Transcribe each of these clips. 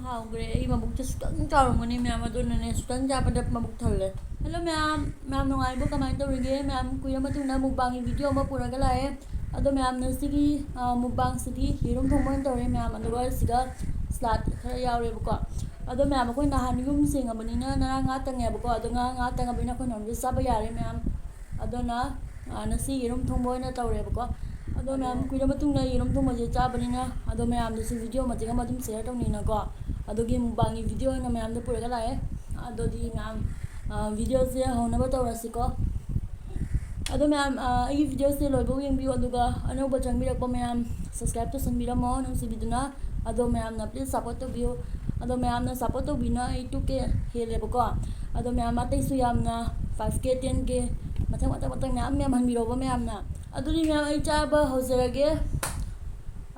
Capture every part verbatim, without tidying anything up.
ꯍꯥꯎꯈ꯭ꯔꯦ꯫ ꯑꯩ ꯃꯕꯨꯛꯁꯦ ꯁꯨꯇꯪ ꯆꯥꯎꯔꯝꯒꯅꯤ ꯃꯌꯥꯝ, ꯑꯗꯨꯅꯅꯦ ꯁꯨꯇꯪ ꯆꯥꯕꯗ ꯃꯕꯨꯛ ꯊꯜꯂꯦ꯫ Hello ꯃꯌꯥꯝ, ꯃꯌꯥꯝ ꯅꯨꯡꯉꯥꯏꯔꯤꯕꯣ? ꯀꯃꯥꯏꯅ ꯇꯧꯔꯤꯒꯦ? ꯃꯌꯥꯝ ꯀꯨꯏꯔ ꯃꯇꯨꯡꯗ mukbangꯒꯤ video ꯑꯃ ꯄꯨꯔꯒ ꯂꯥꯛꯑꯦ꯫ ꯑꯗꯣ ꯃꯌꯥꯝꯅ ꯁꯤꯒꯤ, ꯑ, mukbangꯁꯤꯗꯤ ꯌꯦꯔꯨꯝ ꯊꯣꯡꯕ ꯑꯣꯏꯅ ꯇꯧꯔꯦ ꯃꯌꯥꯝ, ꯑꯗꯨꯒ ꯁꯤꯒ salad ꯈꯔ ꯌꯥꯎꯔꯦꯕꯀꯣ꯫ ꯑꯗꯣ ꯃꯌꯥꯝ, ꯑꯩꯈꯣꯏ ꯅꯍꯥꯟ ꯌꯨꯝ ꯁꯦꯡꯉꯕꯅꯤꯅ ꯉꯔꯥꯡ ꯉꯥ ꯇꯪꯉꯦꯕꯀꯣ꯫ ꯑꯗꯣ ꯉꯔꯥꯡ ꯉꯥ ꯇꯪꯉꯕꯅꯤꯅ ꯑꯩꯈꯣꯏ non veg ꯆꯥꯕ ꯌꯥꯔꯦ ꯃꯌꯥꯝ꯫ ꯑꯗꯨꯅ, ꯑ, ꯉꯁꯤ ꯌꯦꯔꯨꯝ ꯊꯣꯡꯕ ꯑꯣꯏꯅ ꯇꯧꯔꯦꯕꯀꯣ꯫ ꯑꯗꯣ ꯃꯌꯥꯝ, ꯀꯨꯏꯔ ꯃꯇꯨꯡꯗ ꯌꯦꯔꯨꯝ ꯊꯣꯡꯕꯁꯦ ꯆꯥꯕꯅꯤꯅ, ꯑꯗꯣ ꯃꯌꯥꯝꯗꯁꯨ video ꯃꯇꯦꯛ ꯑꯃ ꯑꯗꯨꯝ share ꯇꯧꯅꯤꯅꯀꯣ꯫ ꯑꯗꯨꯒꯤ mukbangꯒꯤ video ꯑꯣꯏꯅ ꯃꯌꯥꯝꯗ ꯄꯨꯔꯒ ꯂꯥꯛꯑꯦ꯫ ꯑꯗꯨꯗꯤ ꯃꯌꯥꯝ, ꯑ, videoꯁꯦ ꯍꯧꯅꯕ ꯇꯧꯔꯁꯤꯀꯣ꯫ ꯑꯗꯣ ꯃꯌꯥꯝ, ꯑ, ꯑꯩꯒꯤ videoꯁꯦ ꯂꯣꯏꯕꯧ ꯌꯦꯡꯕꯤꯌꯨ, ꯑꯗꯨꯒ ꯑꯅꯧꯕ ꯆꯪꯕꯤꯔꯛꯄ ꯃꯌꯥꯝ subscribe ꯇꯧꯁꯟꯕꯤꯔꯝꯃꯣ ꯅꯨꯡꯁꯤꯕꯤꯗꯨꯅ꯫ ꯑꯗꯣ ꯃꯌꯥꯝꯅ please support ꯇꯧꯕꯤꯌꯨ꯫ ꯑꯗꯣ ꯃꯌꯥꯝꯅ support ꯇꯧꯕꯤꯅ ꯑꯩ two K ꯍꯦꯜꯂꯦꯕꯀꯣ꯫ ꯑꯗꯣ ꯃꯌꯥꯝ ꯑꯇꯩꯁꯨ ꯌꯥꯝꯅ five K, ten K ꯃꯊꯪ, ꯃꯊꯪ, ꯃꯊꯪ ꯃꯌꯥꯝ ꯌꯥꯝꯍꯟꯕꯤꯔꯣꯕ ꯃꯌꯥꯝꯅ꯫ ꯑꯗꯨꯗꯤ ꯃꯌꯥꯝ ꯑꯩ ꯆꯥꯕ ꯍꯧꯖꯔꯒꯦ꯫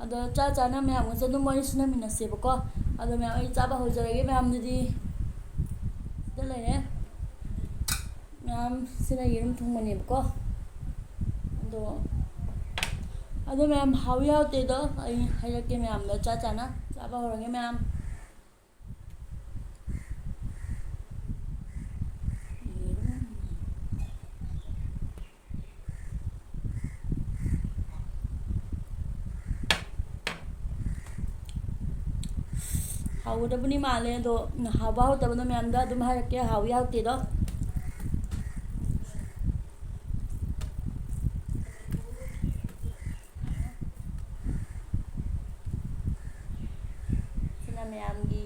ꯑꯗꯣ ꯆꯥ ꯆꯥꯅ ꯃꯌꯥꯝꯒꯁꯨ ꯑꯗꯨꯝ ꯋꯥꯔꯤ ꯁꯥꯟꯅꯃꯤꯟꯅꯁꯦꯕꯀꯣ꯫ ꯑꯗꯣ ꯃꯌꯥꯝ ꯑꯩ ꯆꯥꯕ ꯍꯧꯖꯔꯒꯦ ꯃꯌꯥꯝꯗꯨꯗꯤ꯫ ꯁꯤꯗ ꯂꯩꯔꯦ꯫ ꯃꯌꯥꯝ ꯁꯤꯅ ꯌꯦꯔꯨꯝ ꯊꯣꯡꯕꯅꯦꯕꯀꯣ꯫ ꯑꯗꯣ, ꯑꯗꯣ ꯃꯌꯥꯝ ꯍꯥꯎꯏ ꯍꯥꯎꯇꯦꯗꯣ ꯑꯩ ꯍꯥꯏꯔꯛꯀꯦ ꯃꯌꯥꯝꯗ ꯆꯥ ꯆꯥꯅ꯫ ꯆꯥꯕ ꯍꯧꯔꯒꯦ ꯃꯌꯥꯝ꯫ ꯍꯥꯎꯒꯗꯕꯅꯤ ꯃꯥꯜꯂꯦ, ꯑꯗꯣ ꯍꯥꯎꯕ ꯍꯥꯎꯇꯕꯗꯣ ꯃꯌꯥꯝꯗ ꯑꯗꯨꯝ ꯍꯥꯏꯔꯛꯀꯦ, ꯍꯥꯎꯏ ꯍꯥꯎꯇꯦꯗꯣ꯫ ꯁꯤꯅ ꯃꯌꯥꯝꯒꯤ꯫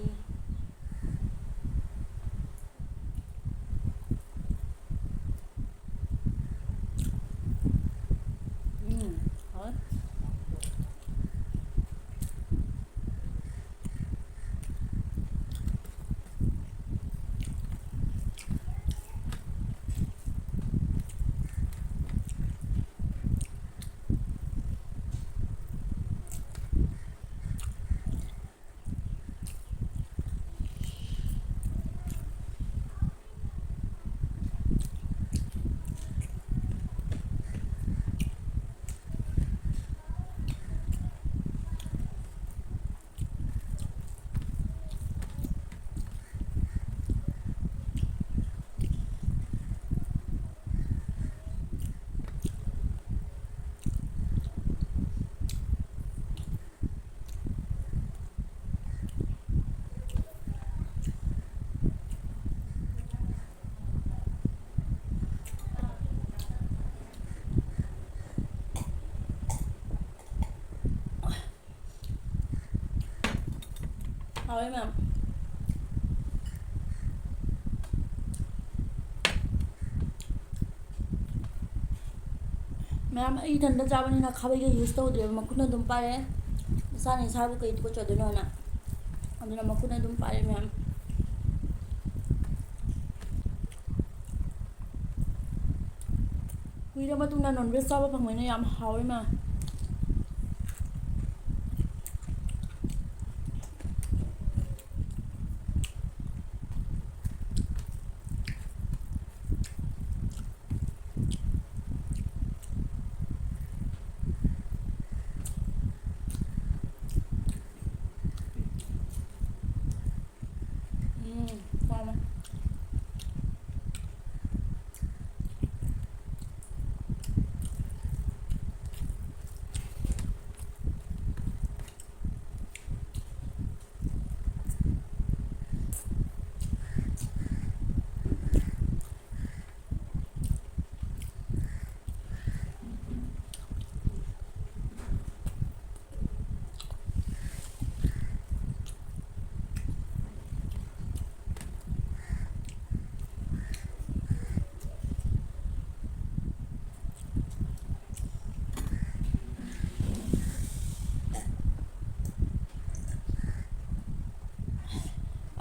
ꯎꯝ, ꯍꯥꯎꯋꯦ꯫ ꯍꯥꯎꯋꯦ ꯃꯌꯥꯝ꯫ ꯃꯌꯥꯝ, ꯑꯩ ꯏꯊꯟꯇ ꯆꯥꯕꯅꯤꯅ ꯈꯥꯕꯩꯒ use ꯇꯧꯗ꯭ꯔꯦꯕ, ꯃꯈꯨꯠꯅ ꯑꯗꯨꯝ ꯄꯥꯏꯔꯦ꯫ ꯏꯁꯥꯅ ꯏꯁꯥꯕꯨ ꯀꯩ ꯇꯨꯀꯠꯆꯗꯣꯏꯅꯣꯅ꯫ ꯑꯗꯨꯅ ꯃꯈꯨꯠꯅ ꯑꯗꯨꯝ ꯄꯥꯏꯔꯦ ꯃꯌꯥꯝ꯫ ꯀꯨꯏꯔ ꯃꯇꯨꯡꯗ non veg ꯆꯥꯕ ꯐꯪꯕꯅꯤꯅ ꯌꯥꯝ ꯍꯥꯎꯔꯦ ꯃꯌꯥꯝ꯫ ꯎꯝ, ꯍꯥꯎꯔꯦ꯫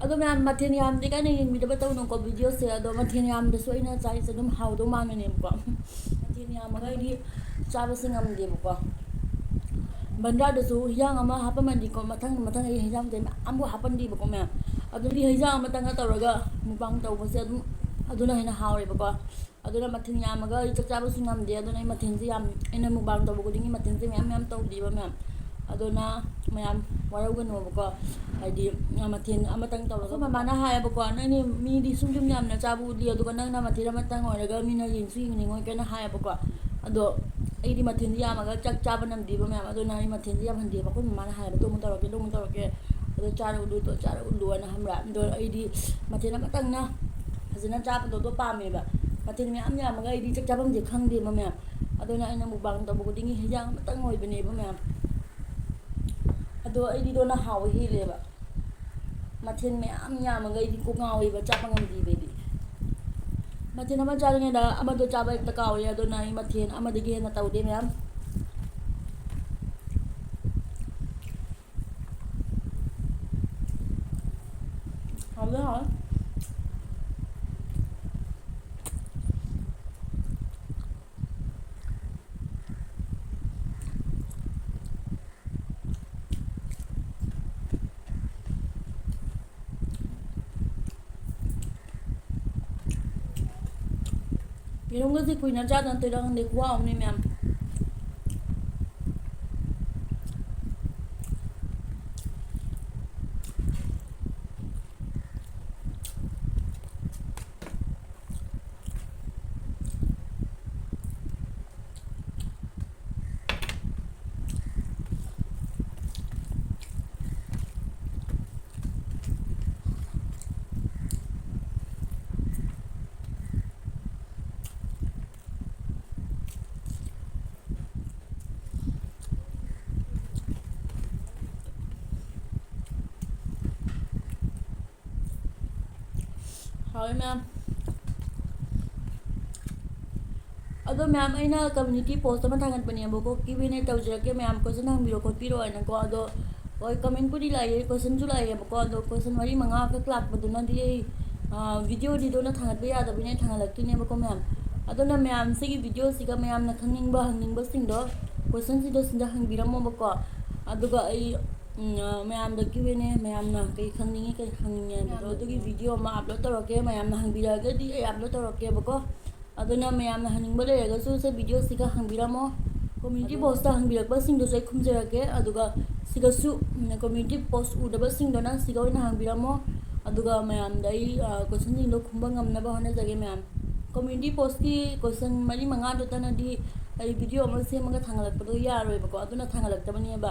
ꯑꯗꯣ ꯃꯌꯥꯝ, ꯃꯊꯦꯜ ꯌꯥꯝꯗꯦ ꯀꯥꯏꯅ ꯌꯦꯡꯕꯤꯗꯕ ꯇꯧꯅꯨꯀꯣ videoꯁꯦ꯫ ꯑꯗꯣ ꯃꯊꯦꯜ ꯌꯥꯝꯗꯁꯨ ꯑꯩꯅ ꯆꯥꯔꯤꯁꯦ ꯑꯗꯨꯝ ꯍꯥꯎꯗꯧ ꯃꯥꯟꯕꯅꯦꯕꯀꯣ꯫ ꯃꯊꯦꯜ ꯌꯥꯝꯃꯒ ꯑꯩꯗꯤ ꯆꯥꯕꯁꯦ ꯉꯝꯗꯦꯕꯀꯣ꯫ ꯕꯟꯗ꯭ꯔꯥꯗꯁꯨ ꯍꯤꯟꯖꯥꯡ ꯑꯃ ꯍꯥꯞꯄꯝꯃꯗꯤꯀꯣ, ꯃꯊꯪ ꯃꯊꯪ ꯑꯩ ꯍꯤꯟꯖꯥꯡꯁꯦ ꯃꯌꯥꯝꯕꯨ ꯍꯥꯞꯄꯟꯗꯦꯕꯀꯣ ꯃꯌꯥꯝ꯫ ꯑꯗꯨꯗꯤ ꯍꯤꯟꯖꯥꯡ ꯑꯃꯇꯪꯒ ꯇꯧꯔꯒ mukbang ꯇꯧꯕꯁꯦ ꯑꯗꯨꯝ, ꯑꯗꯨꯅ ꯍꯦꯟꯅ ꯍꯥꯎꯔꯦꯕꯀꯣ꯫ ꯑꯗꯨꯅ ꯃꯊꯦꯜ ꯌꯥꯝꯃꯒ ꯑꯩ ꯆꯥꯛ ꯆꯥꯕꯁꯨ ꯉꯝꯗꯦ꯫ ꯑꯗꯨꯅ ꯑꯩ ꯃꯊꯦꯜꯁꯦ ꯌꯥꯝ, ꯑꯩꯅ mukbang ꯇꯧꯕ ꯈꯨꯗꯤꯡꯒꯤ ꯃꯊꯦꯜꯁꯦ ꯃꯌꯥꯝ ꯃꯌꯥꯝ ꯇꯧꯗꯦꯕ ꯃꯌꯥꯝ꯫ ꯑꯗꯨꯅ ꯃꯌꯥꯝ ꯋꯥꯔꯧꯒꯅꯣꯕꯀꯣ꯫ ꯍꯥꯏꯗꯤ, ꯃꯊꯦꯜ ꯑꯃꯇꯪ ꯇꯧꯔꯒ ꯑꯩꯈꯣꯏ ꯃꯃꯥꯅ ꯍꯥꯏꯌꯦꯕꯀꯣ, "ꯅꯪꯗꯤ ꯃꯤꯗꯤ ꯁꯨꯝ ꯁꯨꯝ ꯌꯥꯝꯅ ꯆꯥꯕ ꯎꯗꯦ, ꯑꯗꯨꯒ ꯅꯪꯅ ꯃꯊꯦꯜ ꯑꯃꯇꯪ ꯑꯣꯏꯔꯒ ꯃꯤꯅ ꯌꯦꯡꯁꯨ ꯌꯦꯡꯅꯤꯡꯉꯣꯏ" ꯀꯥꯏꯅ ꯍꯥꯏꯌꯦꯕꯀꯣ꯫ ꯑꯗꯣ ꯑꯩꯗꯤ ꯃꯊꯦꯜꯗꯤ ꯌꯥꯝꯃꯒ ꯆꯥꯛ ꯆꯥꯕ ꯅꯝꯗꯦꯕ ꯃꯌꯥꯝ꯫ ꯑꯗꯨꯅ ꯑꯩ ꯃꯊꯦꯜꯗꯤ ꯌꯥꯝꯍꯟꯗꯦꯕ꯫ ꯑꯩꯈꯣꯏ ꯃꯃꯥꯅ ꯍꯥꯏꯌꯦꯕ, "ꯑꯗꯨ ꯑꯃꯨꯛ ꯇꯧꯔꯛꯀꯦ, ꯑꯗꯨ ꯑꯃꯨꯛ ꯇꯧꯔꯛꯀꯦ, ꯑꯗꯨ ꯆꯥꯔ ꯎꯠꯂꯨ, ꯑꯗꯨ ꯆꯥꯔ ꯎꯠꯂꯨ" ꯍꯥꯏꯅ, ꯈꯪꯕ꯭ꯔꯥ? ꯑꯗꯣ ꯑꯩꯗꯤ ꯃꯊꯦꯜ ꯑꯃꯇꯪꯅ ꯐꯖꯅ ꯆꯥꯕꯗꯣ ꯑꯗꯣ ꯄꯥꯝꯃꯦꯕ꯫ ꯃꯊꯦꯜ ꯃꯌꯥꯝ ꯌꯥꯝꯃꯒ ꯑꯩꯗꯤ ꯆꯥꯛ ꯆꯥꯐꯝꯁꯦ ꯈꯪꯗꯦꯕ ꯃꯌꯥꯝ꯫ ꯑꯗꯨꯅ ꯑꯩꯅ mukbang ꯇꯧꯕ ꯈꯨꯗꯤꯡꯒꯤ ꯍꯤꯟꯖꯥꯡ ꯑꯃꯇꯪ ꯑꯣꯏꯕꯅꯦꯕ ꯃꯌꯥꯝ꯫ ꯑꯗꯣ ꯑꯩꯗꯤ ꯑꯗꯨꯅ ꯍꯥꯎꯕ ꯍꯦꯜꯂꯦꯕ꯫ ꯃꯊꯦꯜ ꯃꯌꯥꯝ ꯌꯥꯝꯃꯒ ꯑꯩꯗꯤ ꯀꯣꯛ ꯉꯥꯎꯋꯦꯕ, ꯆꯥꯕ ꯉꯝꯗꯦꯕ ꯑꯩꯗꯤ꯫ ꯃꯊꯦꯜ ꯑꯃ ꯆꯥꯔꯤꯉꯩꯗ ꯑꯃꯗꯣ ꯆꯥꯕ ꯍꯦꯛꯇ ꯀꯥꯎꯋꯦ, ꯑꯗꯨꯅ ꯑꯩ ꯃꯊꯦꯜ ꯑꯃꯗꯒꯤ ꯍꯦꯟꯅ ꯇꯧꯗꯦ ꯃꯌꯥꯝ꯫ ꯍꯥꯎꯗꯤ ꯍꯥꯎꯋꯦ꯫ ꯌꯦꯔꯨꯝꯒꯁꯦ ꯀꯨꯏꯅ ꯆꯥꯗꯅ ꯇꯣꯏꯔ ꯈꯪꯗꯦ, ꯈꯨꯍꯥꯎ ꯑꯃꯅꯦ ꯃꯌꯥꯝ꯫ ꯍꯥꯎꯋꯦ ꯃꯌꯥꯝ꯫ ꯑꯗꯣ ꯃꯌꯥꯝ, ꯑꯩꯅ community post ꯑꯃ ꯊꯥꯒꯠꯄꯅꯦꯕꯀꯣ, Q and A ꯇꯧꯖꯔꯛꯀꯦ ꯃꯌꯥꯝ, question ꯍꯪꯕꯤꯔꯣ ꯈꯣꯠꯄꯤꯔꯣ ꯍꯥꯏꯅꯀꯣ꯫ ꯑꯗꯣ ꯍꯣꯏ, commentꯄꯨꯗꯤ ꯂꯥꯛꯑꯦ, questionꯁꯨ ꯂꯥꯛꯑꯦꯕꯀꯣ꯫ ꯑꯗꯣ question ꯃꯔꯤ ꯃꯉꯥ ꯈꯛ ꯂꯥꯛꯄꯗꯨꯅꯗꯤ ꯑꯩ, ꯑꯥ, videoꯗꯤ ꯑꯗꯨꯅ ꯊꯥꯡꯒꯠꯄ ꯌꯥꯗꯕꯅꯤꯅ ꯑꯩ ꯊꯥꯡꯒꯠꯂꯛꯇꯣꯏꯅꯦꯕꯀꯣ ꯃꯌꯥꯝ꯫ ꯑꯗꯨꯅ ꯃꯌꯥꯝ ꯁꯤꯒꯤ videoꯁꯤꯒ ꯃꯌꯥꯝꯅ ꯈꯪꯅꯤꯡꯕ ꯍꯪꯅꯤꯡꯕꯁꯤꯡꯗꯣ questionꯁꯤꯡꯗꯣ ꯁꯤꯗ ꯍꯪꯕꯤꯔꯝꯃꯣꯕꯀꯣ꯫ ꯑꯗꯨꯒ ꯑꯩ, ꯎꯝ, ꯑꯥ, ꯃꯌꯥꯝꯗ Q and A, ꯃꯌꯥꯝꯅ ꯀꯩ ꯈꯪꯅꯤꯡꯉꯤ, ꯀꯩ ꯍꯪꯅꯤꯡꯉꯦ ꯍꯥꯏꯕꯗꯣ ꯑꯗꯨꯒꯤ video ꯑꯃ upload ꯇꯧꯔꯛꯀꯦ꯫ ꯃꯌꯥꯝꯅ ꯍꯪꯕꯤꯔꯛꯑꯒꯗꯤ ꯑꯩ upload ꯇꯧꯔꯛꯀꯦꯕꯀꯣ꯫ ꯑꯗꯨꯅ ꯃꯌꯥꯝꯅ ꯍꯪꯅꯤꯡꯕ ꯂꯩꯔꯒꯁꯨ ꯁꯤ videoꯁꯤꯒ ꯍꯪꯕꯤꯔꯝꯃꯣ꯫ Community postꯇ ꯍꯪꯕꯤꯔꯛꯄꯁꯤꯡꯗꯨꯁꯨ ꯑꯩ ꯈꯨꯝꯖꯔꯛꯀꯦ꯫ ꯑꯗꯨꯒ ꯁꯤꯗꯁꯨ, ꯎꯝ, community post ꯎꯗꯕꯁꯤꯡꯗꯨꯅ ꯁꯤꯗ ꯑꯣꯏꯅ ꯍꯪꯕꯤꯔꯝꯃꯣ꯫ ꯑꯗꯨꯒ ꯃꯌꯥꯝꯗ ꯑꯩ, ꯑ, questionꯁꯤꯡꯗꯣ ꯈꯨꯝꯕ ꯉꯝꯅꯕ ꯍꯣꯠꯅꯖꯒꯦ ꯃꯌꯥꯝ꯫ Community postꯀꯤ question ꯃꯔꯤ ꯃꯉꯥꯗꯨꯇꯅꯗꯤ ꯑꯩ video ꯑꯃ ꯁꯦꯝꯃꯒ ꯊꯥꯡꯒꯠꯂꯛꯄꯗꯣ ꯌꯥꯔꯣꯏꯕꯀꯣ, ꯑꯗꯨꯅ ꯊꯥꯡꯒꯠꯂꯛꯇꯕꯅꯦꯕ꯫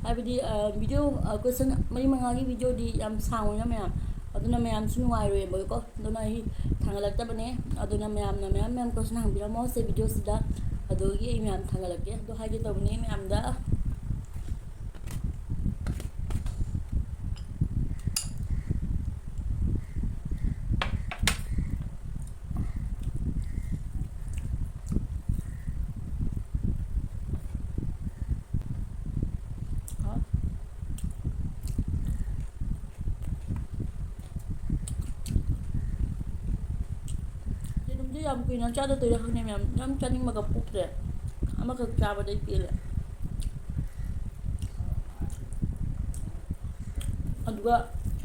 ꯍꯥꯏꯕꯗꯤ, ꯑ, video, ꯑ, question ꯃꯔꯤ ꯃꯉꯥꯒꯤ videoꯗꯤ ꯌꯥꯝ ꯁꯥꯡꯉꯣꯏꯅ ꯃꯌꯥꯝ, ꯑꯗꯨꯅ ꯃꯌꯥꯝꯁꯨ ꯅꯨꯡꯉꯥꯏꯔꯣꯏꯕꯀꯣ꯫ ꯑꯗꯨꯅ ꯑꯩ ꯊꯥꯡꯒꯠꯂꯛꯇꯕꯅꯦ꯫ ꯑꯗꯨꯅ ꯃꯌꯥꯝꯅ ꯃꯌꯥꯝ ꯃꯌꯥꯝ question ꯍꯪꯕꯤꯔꯝꯃꯣ ꯁꯤ videoꯁꯤꯗ, ꯑꯗꯨꯒꯤ ꯑꯩ ꯃꯌꯥꯝ ꯊꯥꯡꯒꯠꯂꯛꯀꯦ꯫ ꯑꯗꯨ ꯍꯥꯏꯒꯦ ꯇꯧꯕꯅꯦ ꯃꯌꯥꯝꯗ꯫ ꯀꯨꯏꯅ ꯆꯥꯗ ꯇꯧꯔꯤꯔꯥ ꯈꯪꯗꯦ ꯃꯌꯥꯝ, ꯌꯥꯝ ꯆꯥꯅꯤꯡꯕꯒ ꯄꯣꯛꯇ꯭ꯔꯦ꯫ ꯑꯃꯈꯛ ꯆꯥꯕꯗꯩ ꯄꯦꯜꯂꯦ꯫ ꯑꯗꯨꯒ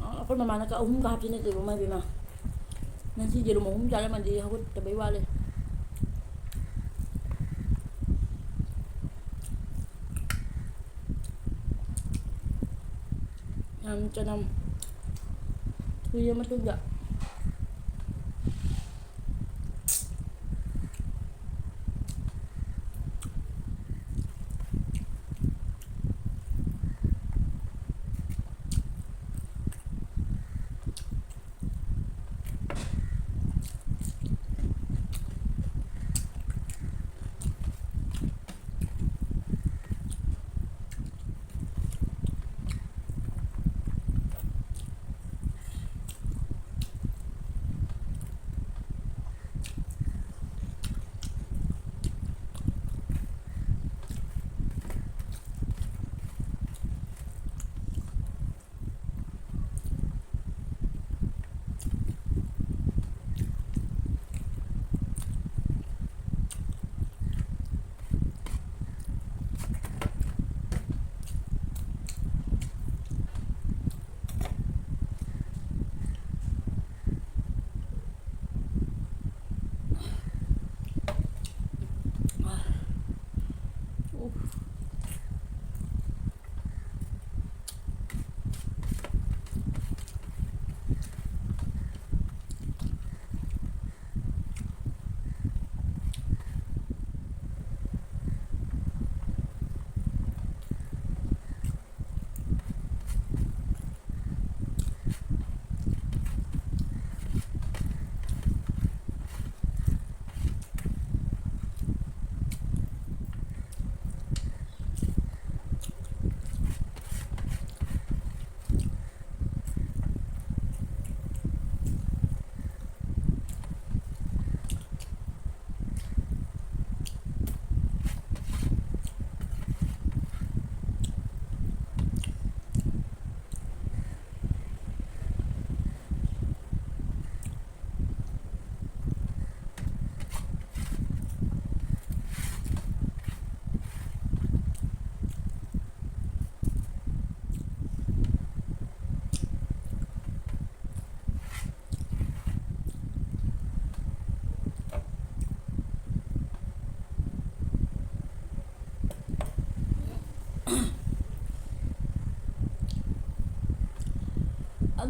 ꯑꯩꯈꯣꯏ ꯃꯃꯥꯅ ꯀ-, ꯑꯍꯨꯝꯒ ꯍꯥꯞꯆꯤꯟꯅꯗꯦꯕ, ꯃꯥꯏ ꯕꯦꯝꯃ꯫ ꯉꯁꯤ ꯌꯦꯔꯨꯝ ꯑꯍꯨꯝ ꯆꯥꯔꯝꯃꯗꯤ ꯍꯧꯒꯠꯇꯕꯩ ꯋꯥꯂꯦ꯫ ꯌꯥꯝ ꯆꯅꯝ꯫ ꯀꯨꯏꯔ ꯃꯇꯨꯡꯗ꯫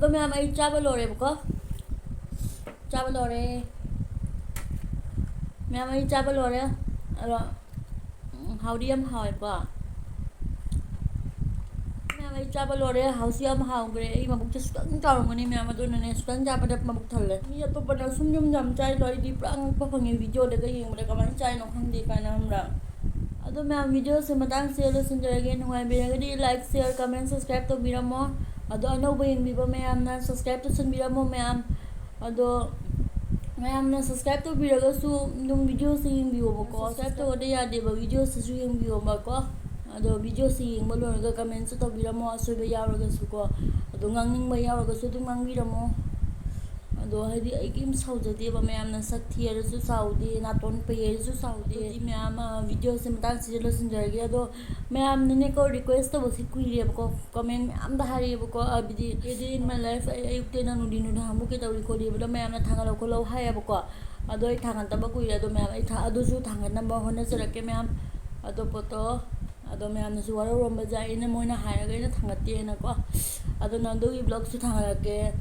ꯑꯗꯣ ꯃꯌꯥꯝ, ꯑꯩ ꯆꯥꯕ ꯂꯣꯏꯔꯦꯕꯀꯣ꯫ ꯆꯥꯕ ꯂꯣꯏꯔꯦ꯫ ꯃꯌꯥꯝ, ꯑꯩ ꯆꯥꯕ ꯂꯣꯏꯔꯦ꯫ ꯑꯗꯣ, ꯎꯝ, ꯍꯥꯎꯗꯤ ꯌꯥꯝ ꯍꯥꯎꯋꯦꯀꯣ꯫ ꯃꯌꯥꯝ, ꯑꯩ ꯆꯥꯕ ꯂꯣꯏꯔꯦ꯫ ꯍꯥꯎꯁꯨ ꯌꯥꯝ ꯍꯥꯎꯈ꯭ꯔꯦ꯫ ꯑꯩ ꯃꯕꯨꯛꯁꯦ ꯁꯨꯀꯪ ꯆꯥꯎꯔꯝꯒꯅꯤ ꯃꯌꯥꯝ, ꯑꯗꯨꯅꯅꯦ ꯁꯨꯀꯪ ꯆꯥꯕꯗ ꯃꯕꯨꯛ ꯊꯜꯂꯦ꯫ ꯃꯤ ꯑꯇꯣꯞꯄꯅ ꯁꯨꯝ ꯌꯨꯝ ꯌꯥꯝ ꯆꯥꯏꯗꯣ, ꯑꯩꯗꯤ ꯄꯨꯔꯥ ꯉꯛꯄ ꯐꯪꯉꯦ꯫ ꯚꯤꯗꯤꯑꯣꯗꯒ ꯌꯦꯡꯕꯗ ꯀꯃꯥꯏꯅ ꯆꯥꯏꯅꯣ ꯈꯪꯗꯦ ꯀꯥꯏꯅ, ꯈꯪꯕ꯭ꯔꯥ? ꯑꯗꯣ ꯃꯌꯥꯝ, ꯚꯤꯗꯤꯑꯣꯁꯦ ꯃꯇꯥꯡꯁꯤꯗ ꯂꯣꯏꯁꯤꯟꯖꯔꯒꯦ꯫ ꯅꯨꯡꯉꯥꯏꯕꯤꯔꯒꯗꯤ like, share, comment, subscribe ꯇꯧꯕꯤꯔꯝꯃꯣ꯫ ꯑꯗꯣ ꯑꯅꯧꯕ ꯌꯦꯡꯕꯤꯕ ꯃꯌꯥꯝꯅ subscribe ꯇꯧꯁꯟꯕꯤꯔꯝꯃꯣ ꯃꯌꯥꯝ꯫ ꯑꯗꯣ ꯃꯌꯥꯝꯅ subscribe ꯇꯧꯕꯤꯔꯒꯁꯨ ꯑꯗꯨꯝ ꯚꯤꯗꯤꯑꯣꯁꯦ ꯌꯦꯡꯕꯤꯌꯣꯕꯀꯣ꯫ Subscribe ꯇꯧꯕꯗ ꯌꯥꯗꯦꯕ, ꯚꯤꯗꯤꯑꯣꯁꯤꯁꯨ ꯌꯦꯡꯕꯤꯌꯣꯕꯀꯣ꯫ ꯑꯗꯣ ꯚꯤꯗꯤꯑꯣꯁꯦ ꯌꯦꯡꯕ ꯂꯣꯏꯔꯒ commentꯁꯨ ꯇꯧꯕꯤꯔꯝꯃꯣ, ꯑꯁꯣꯏꯕ ꯌꯥꯎꯔꯒꯁꯨꯀꯣ꯫ ꯑꯗꯣ ꯉꯥꯡꯅꯤꯡꯕ ꯌꯥꯎꯔꯒꯁꯨ ꯑꯗꯨꯝ ꯉꯥꯡꯕꯤꯔꯝꯃꯣ꯫ ꯑꯗꯣ ꯍꯥꯏꯗꯤ ꯑꯩ ꯀꯩꯝ ꯁꯥꯎꯖꯗꯦꯕ, ꯃꯌꯥꯝꯅ ꯁꯛ ꯊꯤꯔꯁꯨ ꯁꯥꯎꯗꯦ, ꯅꯥꯇꯣꯟ ꯄꯩ ꯍꯥꯏꯔꯁꯨ ꯁꯥꯎꯗꯦ꯫ ꯑꯗꯨꯗꯤ ꯃꯌꯥꯝ, ꯑ, ꯚꯤꯗꯤꯑꯣꯁꯦ ꯃꯇꯥꯡꯁꯤꯗ ꯂꯣꯏꯁꯤꯟꯖꯔꯒꯦ꯫ ꯑꯗꯣ ꯃꯌꯥꯝꯅꯅꯦꯀꯣ, request ꯇꯧꯕꯁꯤ ꯀꯨꯏꯔꯦꯕꯀꯣ, comment ꯃꯌꯥꯝꯗ ꯍꯥꯏꯔꯛꯑꯦꯕꯀꯣ, ꯍꯥꯏꯕꯗꯤ "A Day in My Life" ꯑꯩ ꯑꯌꯨꯛꯇꯩꯅ ꯅꯨꯡꯊꯤꯟ ꯅꯨꯡꯗꯥꯡꯕꯨꯛ ꯀꯩ ꯇꯧꯔꯤ ꯈꯣꯠꯂꯤ ꯍꯥꯏꯕꯗꯣ ꯃꯌꯥꯝꯅ ꯊꯥꯡꯒꯠꯂꯛꯑꯣ ꯈꯣꯠꯂꯛꯑꯣ ꯍꯥꯏꯌꯦꯕꯀꯣ꯫ ꯑꯗꯣ ꯑꯩ ꯊꯥꯡꯒꯠꯇꯕ ꯀꯨꯏꯔꯦ꯫ ꯑꯗꯣ ꯃꯌꯥꯝ, ꯑꯩ ꯊꯥ-, ꯑꯗꯨꯁꯨ ꯊꯥꯡꯒꯠꯅꯕ ꯍꯣꯠꯅꯖꯔꯛꯀꯦ ꯃꯌꯥꯝ꯫ ꯑꯗꯣ ꯄꯣꯠꯇꯣ, ꯑꯗꯣ ꯃꯌꯥꯝꯅꯁꯨ ꯋꯥꯔꯧꯔꯝꯕꯁꯦ ꯑꯩꯅ, ꯃꯣꯏꯅ ꯍꯥꯏꯔꯒ ꯑꯩꯅ ꯊꯥꯡꯒꯠꯇꯦꯅꯀꯣ꯫ ꯑꯗꯨꯅ ꯑꯗꯨꯒꯤ vlogꯁꯨ ꯊꯥꯡꯒꯠꯂꯛꯀꯦ꯫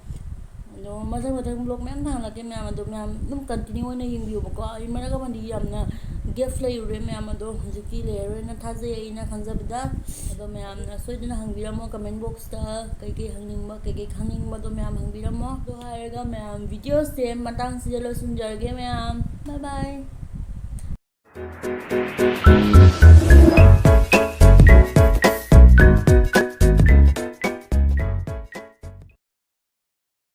ꯑꯗꯣ ꯃꯊꯪ ꯃꯊꯪ vlog ꯃꯌꯥꯝ ꯊꯥꯡꯒꯠꯂꯛꯀꯦ ꯃꯌꯥꯝ꯫ ꯑꯗꯣ ꯃꯌꯥꯝ ꯑꯗꯨꯝ continue ꯑꯣꯏꯅ ꯌꯦꯡꯕꯤꯌꯨꯕꯀꯣ꯫ ꯑꯩ ꯃꯔꯛ ꯑꯃꯗꯤ ꯌꯥꯝꯅ gap ꯂꯩꯔꯨꯔꯦ ꯃꯌꯥꯝ, ꯑꯗꯣ ꯍꯧꯖꯤꯛꯇꯤ ꯂꯩꯔꯔꯣꯏꯅ ꯊꯥꯖꯩ ꯑꯩꯅ ꯈꯟꯖꯕꯗ꯫ ꯑꯗꯣ ꯃꯌꯥꯝꯅ ꯁꯣꯏꯗꯅ ꯍꯪꯕꯤꯔꯝꯃꯣ comment boxꯇ, ꯀꯩꯀꯩ ꯍꯪꯅꯤꯡꯕ, ꯀꯩꯀꯩ ꯈꯪꯅꯤꯡꯕꯗꯣ ꯃꯌꯥꯝ ꯍꯪꯕꯤꯔꯝꯃꯣ꯫ ꯑꯗꯨ ꯍꯥꯏꯔꯒ ꯃꯌꯥꯝ, videoꯁꯦ ꯃꯇꯥꯡꯁꯤꯗ ꯂꯣꯏꯁꯤꯟꯖꯔꯒꯦ ꯃꯌꯥꯝ꯫ Bye bye꯫